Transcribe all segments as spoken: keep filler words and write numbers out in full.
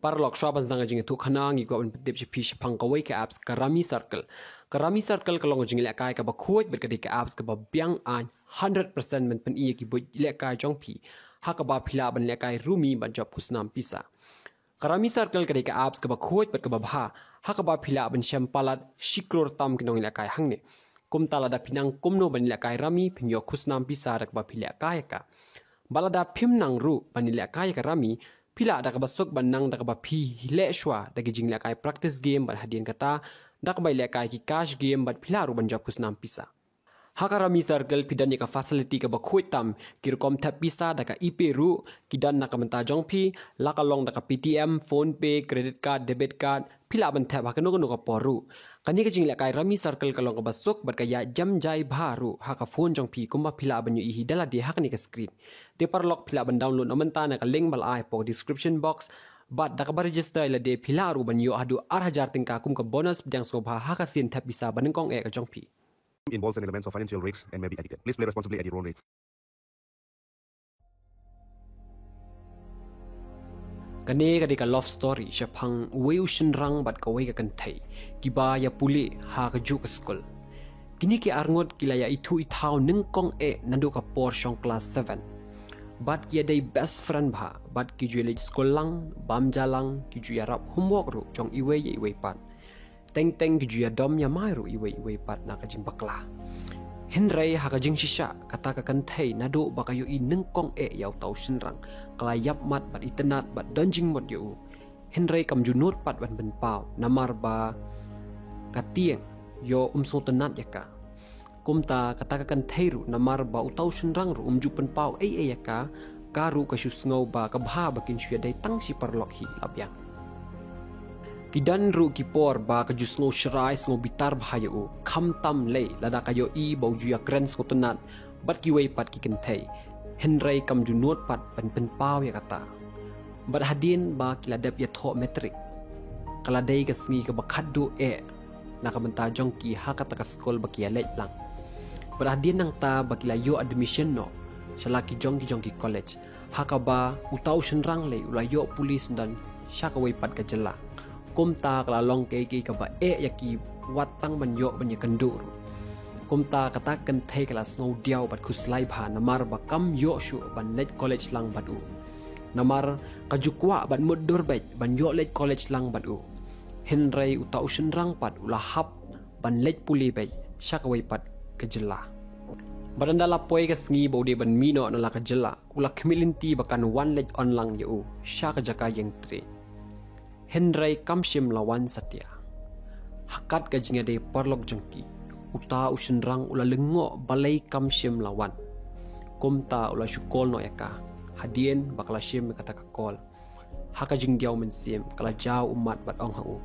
Paralok, shuwa ban sdang ka jingïathuhkhana, ngi kwah ban pyntip sha phi shaphang kawei ka apps, ka Rummy Circle. Ka Rummy Circle ka long ka jingïalehkai kaba khuid bad ka dei ka apps kaba biang ain hundred percent ban pyni ïa ki buit lehkai jong phi, ha kaba phi lah ban lehkai rummy ban jop khusnam pisa. Ka Rummy Circle ka dei ka apps kaba khuid bad kaba bha, ha kaba phi lah ban shem palat shi klur tam ki nongïalehkai hangne. Kumta lada phi nang kumno ban lehkai rummy, phin ïoh khusnam pisa da kaba phi lehkai ïa ka. Bad lada phim nang ruh ban lehkai ïa ka rummy, phi lah da kaba suk ban nang da kaba phi leh shuwa da ki jinglehkai practice game bad hadien kata da kaba lehkai ki cash game bad phi lah ruh ban jop khusnam pisa. Ha ka Rummy Circle phi don ïa ka facility kaba khuid tam, ki rukom thep pisa da ka ePay ruh ki don na ka bynta jong phi, la ka long da ka Paytm, PhonePe, credit card, debit card, phi lah ban thep ha kano kano ka por ruh. Kane ka jinglehkai Rummy Circle ka long kaba suk bad ka ïaid jem jai bha ruh ha ka phone jong phi, kumba phi lah ban ïohi da lade ha kane ka screen. Te paralok, phi lah ban download na mynta na ka link ba la ai hapoh description box. Bad da kaba register ïa lade phi lah ruh ban ïoh haduh ar hajar tyngka kum ka bonus pdiang sngewbha ha ka sien thep pisa ba nyngkong eh ka jong phi. Involves and elements of financial risks and may be addictive. Please play responsibly at your own risk. Kane ka dei ka love story shaphang uwei u shynrang bad kawei ka kynthei kiba ïa pule ha kajuh ka skul. Kine ki arngut ki la ïa ithuh ithaw nyngkong eh naduh ka por shong class seven. Bad ki ïa dei best friend bha, bad ki ju ïa leit skul lang, bam ja lang, ki ju ïarap homework ruh jong iwei ïa iwei pat. Teng teng ki ju ïadom ïamai ruh iwei iwei pat na ka jingbakla. Hynrei ha ka jingshisha kata ka kynthei naduh ba ka ïohi nyngkong eh ïa uta u shynrang, ka la ïap mat bad itynnad bad don jingmut ïa u. Hynrei kam ju nud pat ban pynpaw namar ba ka tieng ïoh um sngewtynnad ïa ka. Kumta kata ka kynthei ruh namar ba uta u shynrang ruh um ju pynpaw ei ei ïa ka, ka ruh ka shu sngew ba ka bha ba kin shu ïadei tang shi paralok hi la biang. Ki don ruh ki por ba ka ju sngew shrai sngew bitar bha ïa u, khamtam lei lada ka ïohi ba u ju ïakren sngewtynnad bad kiwei pat ki kynthei. Hynrei kam ju nud pat ban pynpaw ïa kata. Bad hadien ba ki la dep ïathoh matric, ka la dei ka sngi kaba khatduh eh na ka bynta jong ki ha kata ka skul ba ki ïa leit lang. Bad hadien nangta ba ki la ïoh admission noh sha la ki jong ki jong ki college, ha kaba uta u shynrang lei u la ïoh pule syndon sha kawei pat ka jylla. Kumta ka la long kaei kaei kaba eh ïa ki, wat tang ban ïoh ban ïakynduh ruh. Kumta kata ka kynthei ka la sngew diaw bad khuslai bha namar ba kam ïoh shuh ban leit college lang bad u. Namar ka ju kwah bad mutdur beit ban ïoh leit college lang bad u. Hynrei uta u shynrang pat u la hap ban leit pule beit sha kawei pat ka jylla. Bad ynda la poi ka sngi ba u dei ban mih noh na la ka jylla, u la khmih lynti ba kan wan leit on lang ïa u sha ka jaka ïeng trei. Hynrei kam shym la wan satia. Ha kat ka jingïadei paralok jong ki, uta u shynrang u la lyngngoh balei kam shym la wan. Kumta u la shu call noh ïa ka hadien ba ka la shim ïa kata ka call. Ha ka jingdiaw mynsiem ka la jaw ummat bad ong ha u,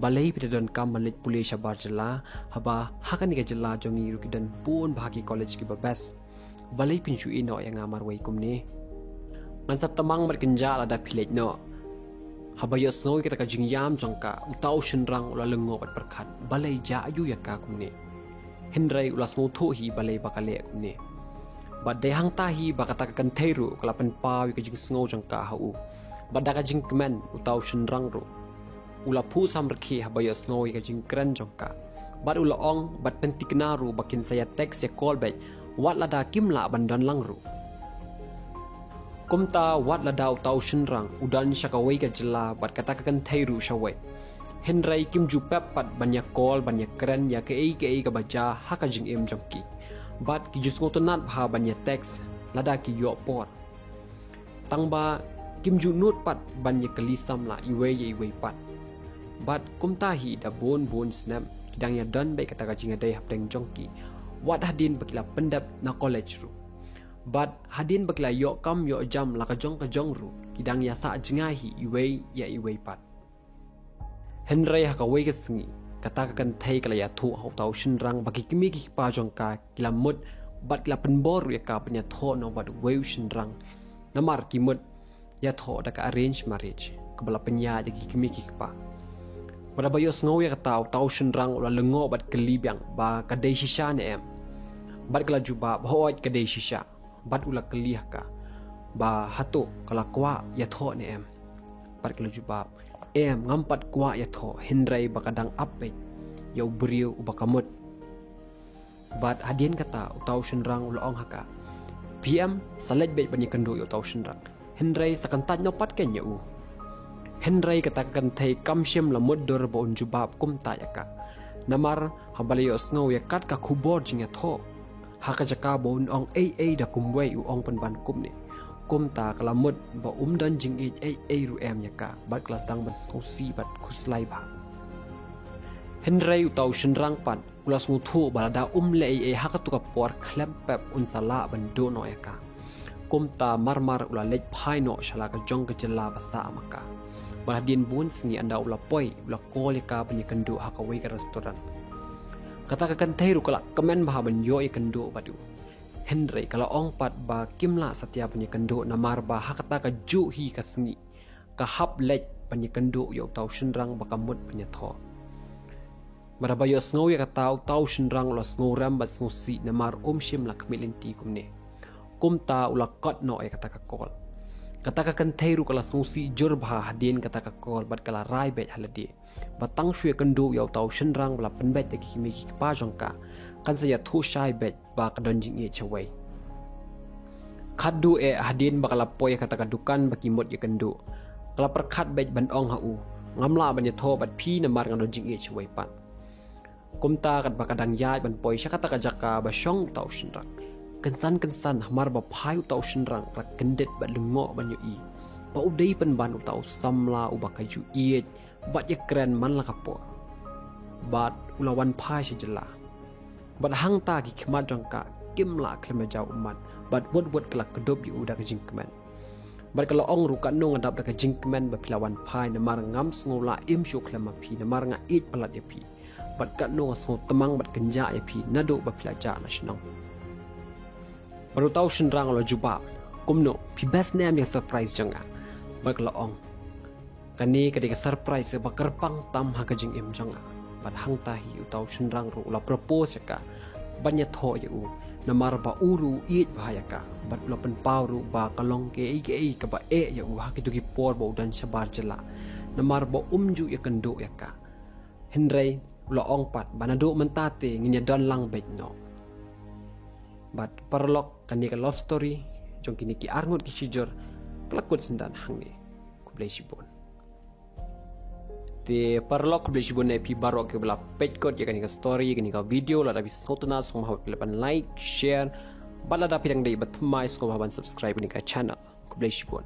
balei phi da donkam ban leit pule shabar jylla, haba ha kane ka jylla jong ngi ruh ki don bun bha ki college kiba best. Balei phin shu ïeh noh ïa nga marwei kumne? Ngan sa tymmen bad kynjah lada phi leit noh. Haba ïohsngew ïa kata ka jingïam jong ka, uta u shynrang u la lyngngoh bad pyrkhat, balei jia aiu ïa ka kumne. Hynrei u la sngewthuh hi balei ba ka leh kumne. Bad dei hangta hi ba kata ka kynthei ruh ka la pynpaw ïa ka jingsngew jong ka ha u. Bad da ka jingkmen uta u shynrang ruh u la phuh samrkhie haba ïohsngew ïa ka jingkren jong ka. Bad u la ong bad pynthikna ruh ba kin sa ïa text ïa call beit wat lada kim lah ban don lang ruh. Kumta wat lada uta u shynrang u don sha kawei ka jylla bad kata ka kynthei ruh shawei, hynrei kim ju pep pat ban ïa call ban ïakren ïa kaei kaei kaba jia ha ka jingim jong ki. Bad ki ju sngewtynnad bha ban ïa text lada ki ïoh por. Tangba kim ju nud pat ban ïa kylli samla iwei ïa iwei pat. Bad kumta hi da bun bun snem ki dang ïa don beit kata ka jingïadei hapdeng jong ki, wat hadien ba ki la pyndep na college ruh. Bad hadien ba ki la ïoh kam ïoh jam la ka jong ka jong ruh, ki dang ïa sah jngai hi iwei ïa iwei pat. Hynrei ha kawei ka sngi, kata ka kynthei ka la ïathuh ha uta u shynrang ba ki kmie ki kpa jong ka ki la mut bad ki la pynbor ruh ïa ka ban ïathoh noh bad uwei u shynrang. Namar ki mut ïathoh da ka arranged marriage kaba la pynïaid da ki kmie ki kpa. Bad haba ïohsngew ïa kata, uta u shynrang u la lyngngoh bad kylli biang ba ka dei shisha ne em. Bad ka la jubab, hooid ka dei shisha. Bad u la kylli ha ka ba hato ka la kwah ïathoh ne em. Bad ka la jubab, em, ngam pat kwah ïathoh, hynrei ba ka dang ap beit ïa u briew uba ka mut. Bad hadien kata uta u shynrang u la ong ha ka, phi em, sa leit beit ban ïakynduh ïa uta u shynrang, hynrei sa kyntait noh pat kein ïa u. Hynrei kata ka kynthei kam shym la mutdur ba un jubab kumta ïa ka, namar haba la ïohsngew ïa kat ka khubor jingïathoh, ha ka jaka ba un ong ei ei da kumwei u ong pynban kumne. Kumta ka la mut ba um don jingïeit ei ei ruh em ïa ka, bad ka la sdang ban sngewsih bad khuslai bha. Hynrei uta u shynrang pat u la sngewthuh ba lada um leh ei ei ha katu ka por, khlem pep un sa lah ban duh noh ïa ka. Kumta marmar u la leit phai noh sha la ka jong ka jylla ba sah ma ka. Bad hadien bun sngi ynda u la poi, u la call ïa ka ban ïakynduh ha kawei ka restaurant. Kata ka kynthei ruh ka la kmen bha ban ïoh ïakynduh bad u, hynrei ka la ong pat ba kim lah satia ban ïakynduh, namar ba ha kata kajuh hi ka sngi ka hap leit ban ïakynduh ïa uta u shynrang ba ka mut ban ïathoh. Bad haba ïohsngew ïa kata, uta u shynrang u la sngewrem bad sngewsih, namar um shym la khmih lynti kumne. Kumta u la cut noh ïa kata ka call. Kata ka kynthei ruh ka la sngewsih jur bha hadien kata ka call bad ka la rai beit ha lade ba tang shu ïakynduh ïa uta u shynrang ba la pynbeit da ki kmie ki kpa jong ka, kan sa ïathuh shai beit ba ka don jingïeit shawei. Khatduh eh hadien ba ka la poi ha kata ka dukan ba ki mut ïakynduh, ka la pyrkhat beit ban ong ha u, ngam lah ban ïathoh bad phi namar nga don jingïeit shawei pat. Kumta katba ka dang ïaid ban poi sha kata ka jaka ba shong uta u shynrang, kynsan kynsan hamar ba phai uta u shynrang, ka la kyndit bad lyngngoh ban ïohi ba u dei pynban uta u samla uba ka ju ïeit bad ïakren man la ka por. Bad u la wan phai sha jylla. Bad hangta ki khmat jong ka kim lah khlem da jaw ummat, bad wut wut ka la kdup ïa u da ka jingkmen. Bad ka la ong ruh, katno nga dap da ka jingkmen ba phi la wan phai, namar ngam sngew lah im shuh khlem ma phi, namar nga ïeit palat ïa phi. Bad katno nga sngew tymmen bad kynjah ïa phi naduh ba phi la jah na shnong. Bad uta u shynrang u la jubab, kumno, phi best ne em ïa ka surprise jong nga? Bad ka la ong, kane ka dei ka surprise ba kyrpang tam ha ka jingim jong nga. Bad hangta hi uta u shynrang ruh u la propose ïa ka ban ïathoh ïa u, namar ba u ruh u ïeit bha ïa ka. Bad u la pynpaw ruh ba ka long kaei kaei kaba eh ïa u ha kito ki por ba u don shabar jylla, namar ba um ju ïakynduh ïa ka. Hynrei u la ong pat ba naduh mynta te ngin ïadon lang beit noh. Bad paralok, kane ka love story jong kine ki arngut ki shijur ka la kut syndon hangne. Khublei shibun. Te paralok, khublei shibun ïa phi baroh kiba la peit kut ïa kane ka story, ïa kane ka video. Lada phi sngewtynnat, sngewbha ban like, share, bad lada phi dang dei ba thymmai, sngewbha ban subscribe ïa kane ka channel. Khublei shibun.